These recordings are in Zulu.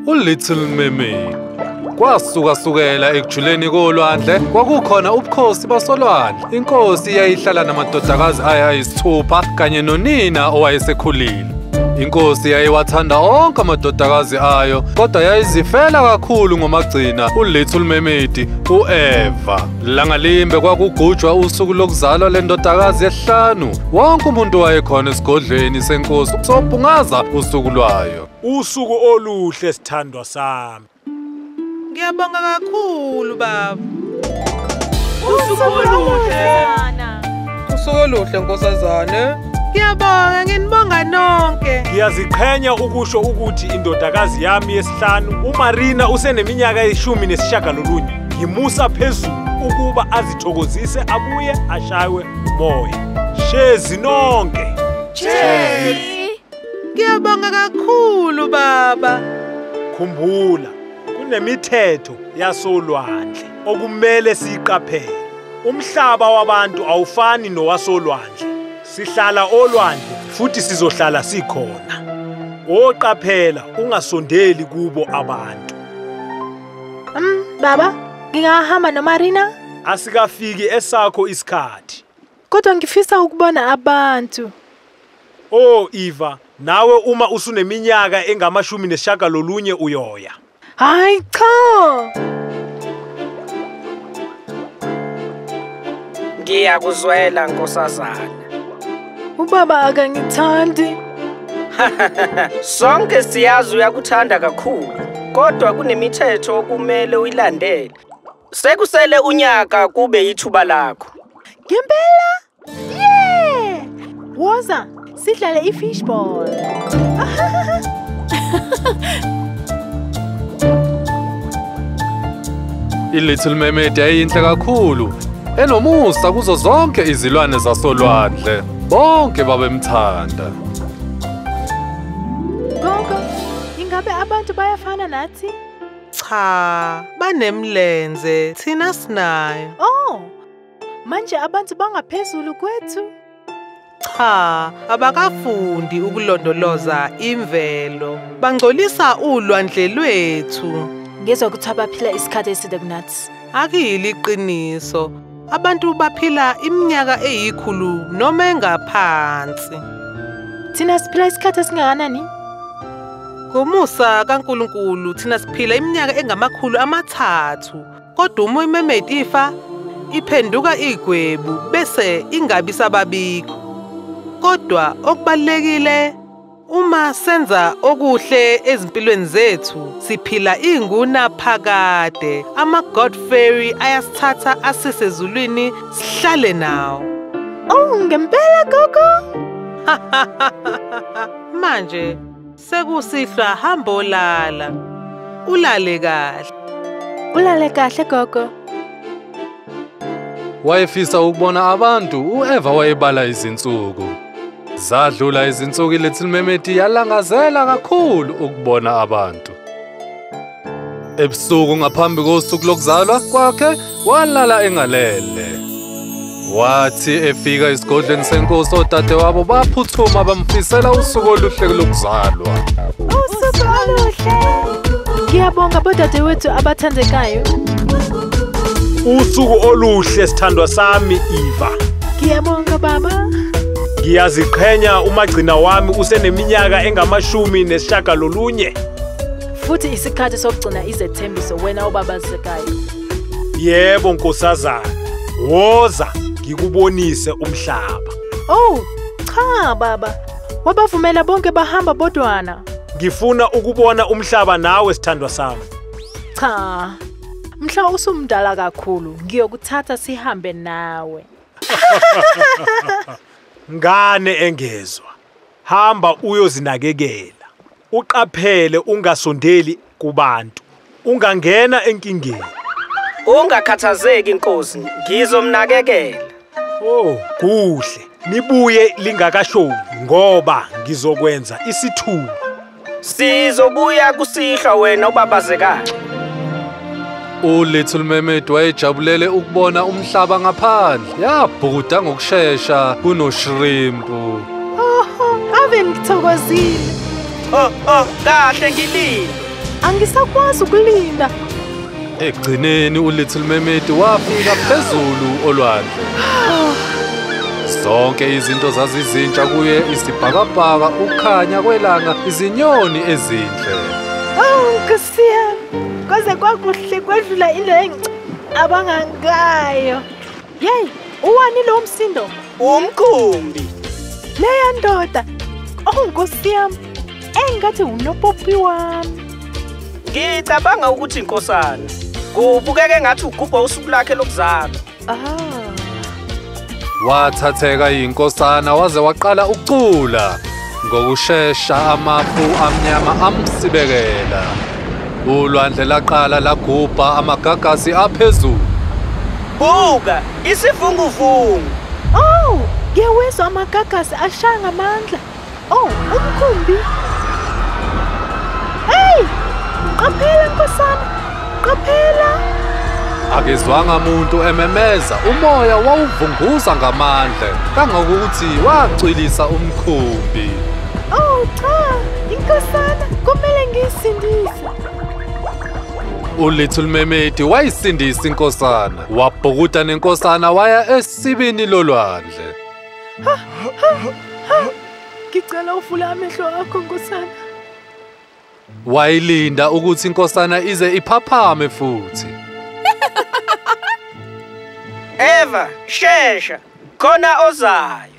uLittle Mermaid. Kwasukasukela ekujuleni kolwandle kwakukhona ubukhosi basolwandle. Inkosi yayihlala namadodakazi ayo ayisithupha kanye nonina owayesekhulile. Inkosi yayiwathanda onke amadodakazi ayo, kodwa yayizifela kakhulu ngomagcina uLittle Mermaid uEva. Langalimbe kwakugujwa usuku lokuzalwa lendodakazi yesihlanu. Wonke umuntu wayekhona esigodlweni senkosi ukusobhungaza usuku lwayo. Usuku oluhle sithandwa sami. Ngiyabonga kakhulu baba. Usuku oluhle. Usuku oluhle nkosazane. Ngiyabonga, nginibonga nonke. Ngiyaziqhenya ukusho ukuthi indodakazi yami yesihlanu uMarina useneminyaka 19. Ngimusa phezulu ukuba azithokozise abuye ashaywe umoya. Shezi nonke. Cheers. Ngiyabonga kakhulu baba. Khumbula, kunemithetho yasolwandle okumele siyiqaphele. Umhlaba wabantu awufani nowasolwandle. Sihlala olwandle futhi sizohlala sikhona. Oqaphela ungasondeli kubo abantu. Baba, ngingahamba noMarina? Asikafiki esakho isikhathi. Kodwa ngifisa ukubona abantu. Oh Eva, nawe uma usuneminyaka engama-19 uyoya. Hayi cha. Ngiyakuzwela nkosazana. Ubaba akangithandi. Sonke siyazi uyakuthanda kakhulu, kodwa kunemithetho okumele uyilandele. Sekusele unyaka kube yithuba lakho. Ngempela? Yeah! Woza, sidlale i-fishball. I-Little Mermaid yayinhle kakhulu, enomusa kuzo zonke izilwane zasolwandle. Bonke babemthanda. Gogo, ingabe abantu bayafana nathi? Cha, banemlenze, thina sinayo. Oh, manje abantu bangaphezulu kwethu? Cha, abakafundi ukulondoloza imvelo. Bangcolisa ulwandle lwethu. Ngezwa ukuthi abaphila isikhathi eside kunathi. Akuyilo iqiniso. Abantu baphila iminyaka eyikhulu noma engaphansi. Thina siphila isikhathi esingakanani? Ngomusa kaNkulunkulu thina siphila iminyaka engama-300. Kodwa uma imermaid ifa iphenduka igwebu bese ingabi sababikho. Kodwa okubalulekile, uma senza okuhle ezimpilweni zethu siphila ingunaphakade. Ama-God Fairy ayasithatha asisezulwini sihlale nawo. Oh, ngempela gogo? Manje sekusihlwa, hamba olala. Ulale kahle. Ulale kahle gogo. Wayefisa ukubona abantu, uEva wayebala izinsuku. Zadlula izinsuku, iLittle Mermaid yalangazela kakhulu ukubona abantu. Ebusuku ngaphambi kosuku lokuzalwa kwakhe, walala engalele. Wathi efika esigodlweni senkosi, odadewabo baphuthuma bamfisela usuku oluhle lokuzalwa. Usuku oluhle. Ngiyabonga bodadewethu abathandekayo. Usuku oluhle sithandwa sami Eva. Ngiyabonga baba. Ngiyaziqhenya umagcina wami useneminyaka engama-19. Futhi isikhathi sokugcina izethembiso wena obabazekayo. Yebo nkosazana, woza ngikubonise umhlaba. Oh, cha baba. Wabavumela bonke bahamba bodwana. Ngifuna ukubona umhlaba nawe sithandwa sami. Cha. Mhla usumdala kakhulu, ngiyokuthatha sihambe nawe. Ngane engezwa, hamba uyozinakekela. Uqaphele ungasondeli kubantu. Ungangena enkingeni. Ungakhathazeki inkosi, ngizomnakekela. Oh, kuhle. Nibuye lingakashoni ngoba ngizokwenza isithuba. Sizobuya kusihlwa wena ubabazekayo. uLittle Mermaid wayejabulele ukubona umhlaba ngaphandle. Yabhukuda ngokushesha kunoshrimpu. Oh, ave ngithokozile. Oh, oh, kahle ngilile. Angisakwazi ukulinda. Ekugcineni uLittle Mermaid wafika phezulu olwandle. Zonke izinto zazizintsha kuye, isibhakabhaka, ukukhanya kwelanga, izinyoni ezinhle. Oh, Nkosi yami, kwaze kwakuhle kwedlula into engicabanga ngayo. Yey, uwani lo msindo? Umkhumbi. Leya ndoda. Oh, Nkosi yami, engathi unopopi wami. Ngicabanga ukuthi inkosana. Kubukeka engathi ugubha usuku lakhe lokuzalwa. Wathatheka inkosana waze waqala ukucula. Ngokushesha amafu amnyama amsibekela. Ulwandle laqala lagubha amagagasi aphezulu. Buka, isivunguvungu. Oh, ngiyawezwa amagagasi ashaya ngamandla. Oh, umkhumbi. Hey! Qaphela nkosana, qaphela. Akezwanga muntu ememeza, umoya wawuvunguza ngamandla kangangokuthi wacwilisa umkhumbi. Oh cha, inkosana kumele ngiyisindise. uLittle Mermaid wayisindisa inkosana, wabhukuda nenkosana waya esibini lolwandle. Ha ha ha. Ngicela uvule amehlo akho nkosana. Wayilinda ukuthi inkosana ize iphaphame futhi. Eva, shesha, khona ozayo.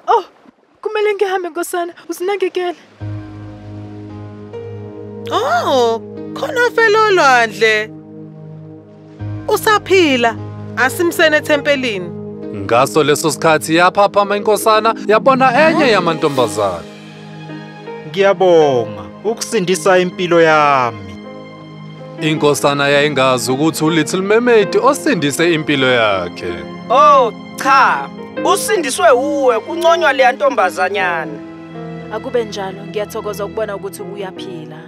Oh, kumele ngihambe nkosana, uzinakekele. Oh, khona ofela olwandle. Usaphila, asimsene ethempelini. Ngaso leso sikhathi yaphaphama inkosana, yabona enye yamantombazana. Ngiyabonga ukusindisa impilo yami. Inkosana yayingazi ukuthi uLittle Mermaid osindise impilo yakhe. Oh cha, usindiswe uwe, kunconywa leya ntombazanyana. Akube njalo, ngiyathokoza ukubona ukuthi uyaphila.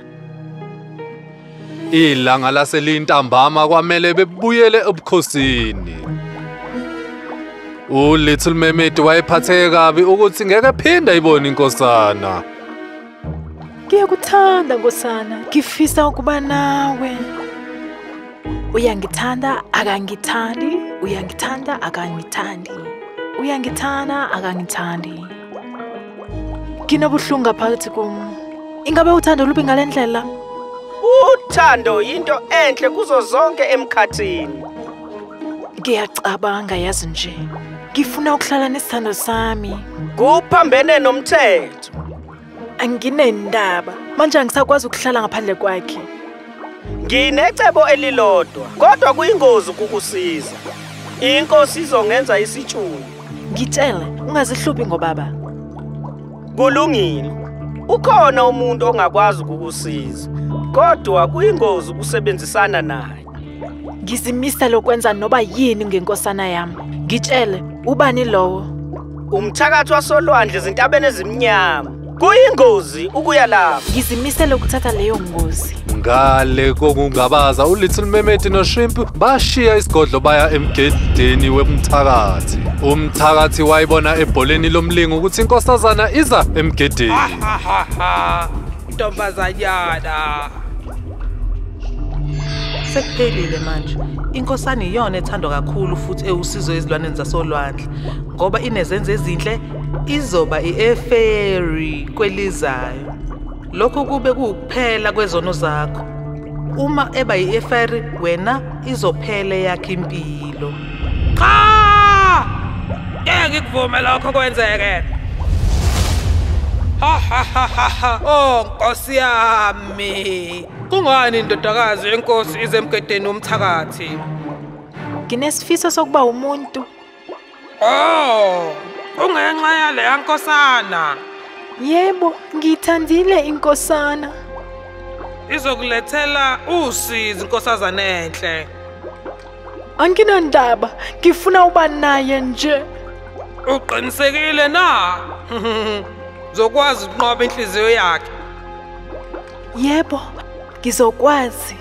Ilanga laselintambama kwamele bebuyele ebukhosini. uLittle Mermaid wayephatheke kabi ukuthi ngeke phinde ayibone inkosana. Ngiyakuthanda nkosana, ngifisa ukuba nawe. Uyangithanda akangithandi, uyangithanda akangithandi. Uyangithanda akangithandi. Nginobuhlungu ngaphakathi kum. Ingabe uthando lubi ngale ndlela? Uthando yinto enhle kuzo zonke emkhathini. Ngiyacabanga yazi nje. Ngifuna ukuhlala nesithando sami. Kuphambene nomthetho. Anginendaba. Manje angisakwazi ukuhlala ngaphandle kwakhe. Nginecebo elilodwa, kodwa kuyingozi ukukusiza. Inkosi izongenza isitshulu. Ngitshele, ungazihluphi ngobaba. Kulungile. Ukhona umuntu ongakwazi ukukusiza, kodwa kuyingozi ukusebenzisana naye. Ngizimisele ukwenza noba yini ngenkosana yami. Ngitshele, ubani lowo? Umthakathi wasolwandle ezintabeni ezimnyama. Kuyingozi ukuya lapho. Ngizimisele ukuthatha leyo ngozi. Ngale kokungabaza uLittle Mermaid noShrimp bashiya isigodlo baya emgedeni wemthakathi. Umthakathi wayibona ebholeni lomlingo ukuthi inkosazana iza emgedeni. Ntombazanyana. Sekuphelile manje. Inkosana iyona ethandwa kakhulu futhi ewusizo ezilwaneni zasolwandle ngoba inezenzo ezinhle, izoba i-fairy kwelizayo. Lokho kube kuwukuphela kwezono zakho. Uma eba i-fairy wena izophela yakhe impilo. Cha! Ngeke ngikuvume lokho kwenzeke. Ha ha ha ha ha. Oh Nkosi yami. Kungani indodakazi yenkosi ize emgedeni womthakathi? Nginesifiso sokuba umuntu. Oh, kungenxa yaleya nkosana. Yebo, ngiyithandile inkosana. Izokulethela usizi inkosazana enhle. Anginandaba, ngifuna uba naye nje. Uqinisekile na? Zokwazi ukunqoba inhliziyo yakhe. Yebo, ngizokwazi.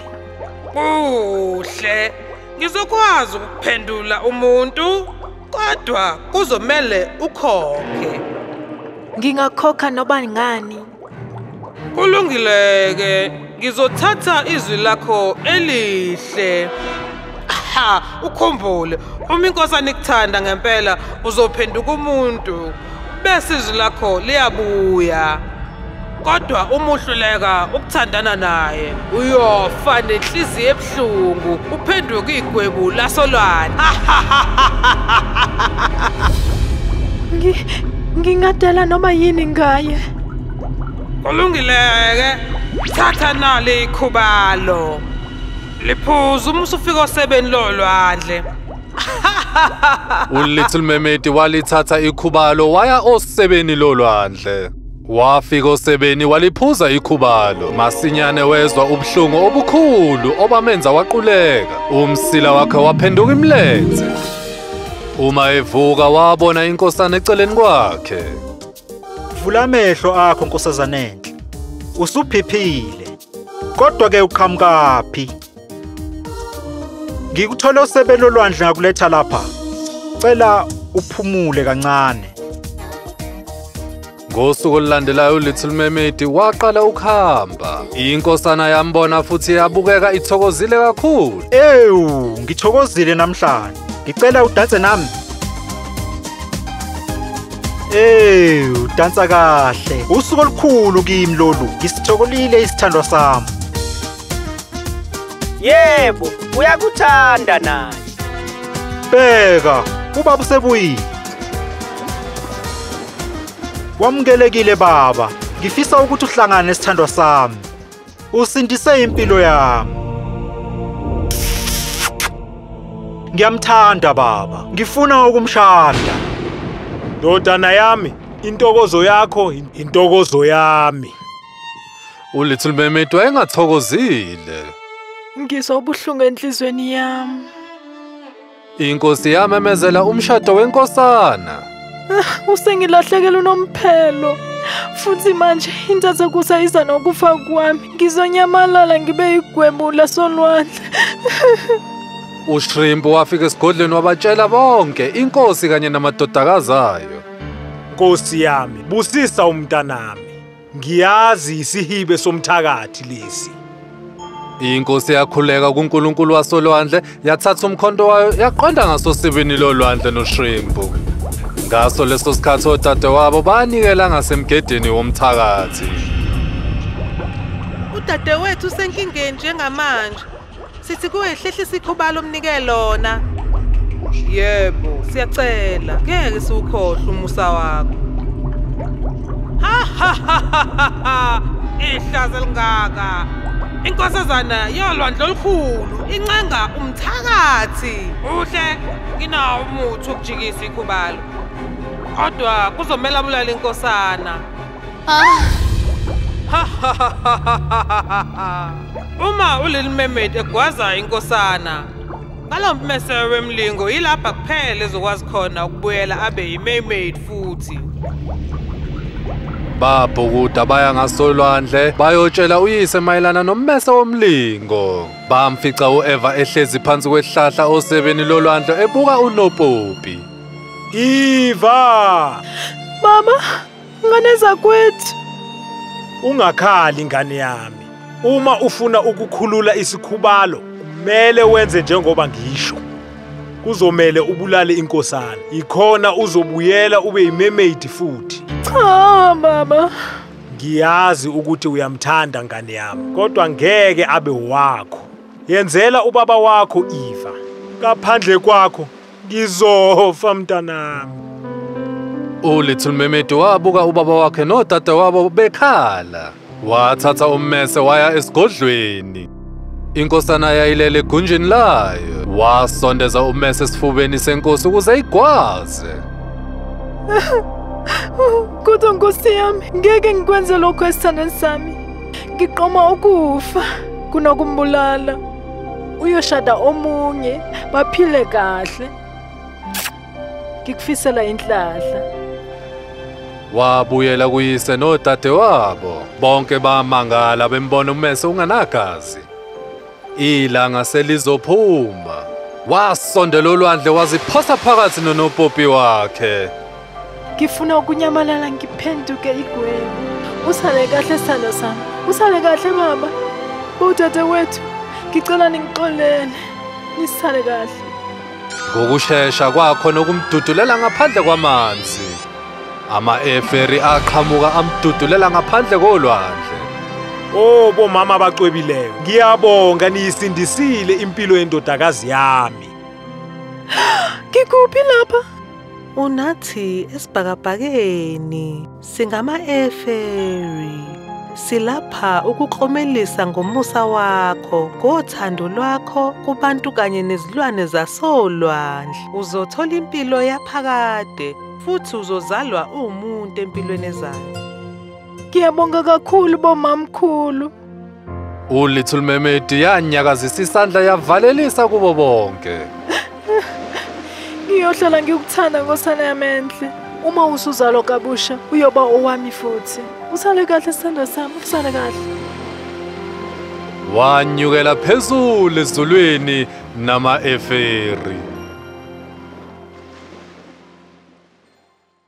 Kuhle, ngizokwazi ukuphendula umuntu, kodwa kuzomele ukhokhe. Ngingakhokha noba ngani. Kulungile-ke, Ngizothatha izwi lakho elihle. Ha, ukhumbule, uma inkosana ikuthanda ngempela uzophenduka umuntu, bese izwi lakho liyabuya. Kodwa uma uhluleka ukuthandana naye, uyofa nenhliziyo ebuhlungu, uphenduke igwebu lasolwandle. Ngingadela noma yini ngaye. Kulungile-ke, thatha nali ikhubalo. Liphuza uma usufika osebeni lolwandle. ULittle Mermaid walithatha ikhubalo waya osebeni lolwandle. Wafika osebeni waliphuza ikhubalo. Masinyane wezwa ubuhlungu obukhulu obamenza waquleka. Umsila wakhe waphenduka imlenze. Uma evuka wabona inkosana eceleni kwakhe. Vula amehlo akho nkosazana enhle. Usuphephile. Kodwa ke uqhamukaphi? Ngikuthole osebeni lolwandle ngakuletha lapha. Cela uphumule kancane. Ngosuku olulandelayo uLittle Mermaid waqala ukuhamba. Inkosana yambona futhi yabukeka ithokozile kakhulu. Ewu, ngithokozile namhlanje. Ngicela udanse nami. Ewu, dansa kahle. Usuku olukhulu kimi lolu. Ngisithokolile isithandwa sami. Yebo, uyakuthanda naye. Bheka, ubaba usebuyile. Wamukelekile baba. Ngifisa ukuthi uhlangane nesithandwa sami. Usindise impilo yami. Ngiyamthanda baba. Ngifuna ukumshada. Ndodana yami, intokozo yakho intokozo yami. ULittle Mermaid wayengathokozile. Ngizwa ubuhlungu enhliziyweni yami. Inkosi yamemezela umshado wenkosana. Usengilahlekela unomphelo. Futhi manje intathakusa iza nokufa kwami. Ngizonyamalala ngibe igwebu lasolwandle. UShrimp wafika esigodlweni wabatshela bonke inkosi kanye namadodakazi ayo. Nkosi yami, busisa umntanami. Ngiyazi isihibe somthakathi lesi. Inkosi yakhuleka kuNkulunkulu wasolwandle, yathatha umkhonto wayo yaqonda ngasosibini lolwandle noShrimp. Ngaso leso sikhathi odadewabo banikela ngasemgedeni womthakathi. Udadewethu usenkingeni njengamanje. Sithi kuwe hlehlisa ikhubalo umnike lona. Yebo, siyacela. Ngeke siwukhohlwe umusa wakho. Ha ha ha ha! Ihlazo elingaka. Inkosazana yolwandle olukhulu incenga umthakathi. Uhle, nginawo umuthi wokujikisa ikhubalo. Kodwa kuzomela abulale inkosana. Ha ha ha ha! Uma uLittle Mermaid egwaza inkosana, ngalo mmese wemlingo yilapha kuphela ezokwazi khona ukubuyela abe yimermaid futhi. Babhukuda baya ngasolwandle bayotshela uyise mayelana nommese womlingo. Bamfica u-Eva ehlezi phansi kwesihlahla osebeni lolwandle ebuka unopopi. Eva! Baba, ngane zakwethu. Ungakhali ngane yami. Uma ufuna ukukhulula isikhubalo, kumele wenze njengoba ngisho. Kuzomele ubulale inkosana. Ikhona uzobuyela ube yimermaid futhi. Cha baba. Ngiyazi ukuthi uyamthanda ngane yami, kodwa ngeke abe wakho. Yenzela ubaba wakho Eva. Ngaphandle kwakho ngizofa mntanami. ULittle Mermaid wabuka ubaba wakhe nodadewabo bekhala. Wathatha ummese waya esigodlweni. Inkosana yayilele egunjini layo. Wasondeza ummese esifubeni senkosi ukuze igwaze. Kodwa nkosi yami, ngeke ngikwenze lokho esithandweni sami. Ngiqoma ukufa kunokumbulala. Uyoshada omunye, baphile kahle. Ngikufisela inhlahla. Wabuyela kuyise nodadewabo. Bonke bamangala bembona ummese unganagazi. Ilanga selizophuma. Wasondela olwandle waziphosa phakathi nonopopi wakhe. Ngifuna ukunyamalala ngiphenduke igwebu. Usale kahle sithando sami. Usale kahle baba. Bodadewethu, ngicela ningixolele. Nisale kahle. Ngokushesha kwakho nokumdudulela ngaphandle kwamanzi. Ama-eferi aqhamuka amdudulela ngaphandle kolwandle. Oh bomama abacwebileyo, ngiyabonga niyisindisile impilo yendodakazi yami. Ngikuphi lapha? Unathi esibhakabhakeni, singama-eferi. Silapha ukuklomelisa ngomusa wakho, ngothando lwakho kubantu kanye nezilwane zasolwandle. Uzothola impilo yaphakade futhi uzozalwa uwumuntu empilweni ezayo. Ngiyabonga kakhulu bomamkhulu. ULittle Mermaid yanyakazisa isandla yavalelisa kubo bonke. Ngiyohlala ngikuthanda nkosana yami enhle. Uma usuzalwa kabusha, uyoba owami futhi. Usale kahle sithandwa sami, usale kahle. Wanyukela phezulu ezulwini nama-eferi.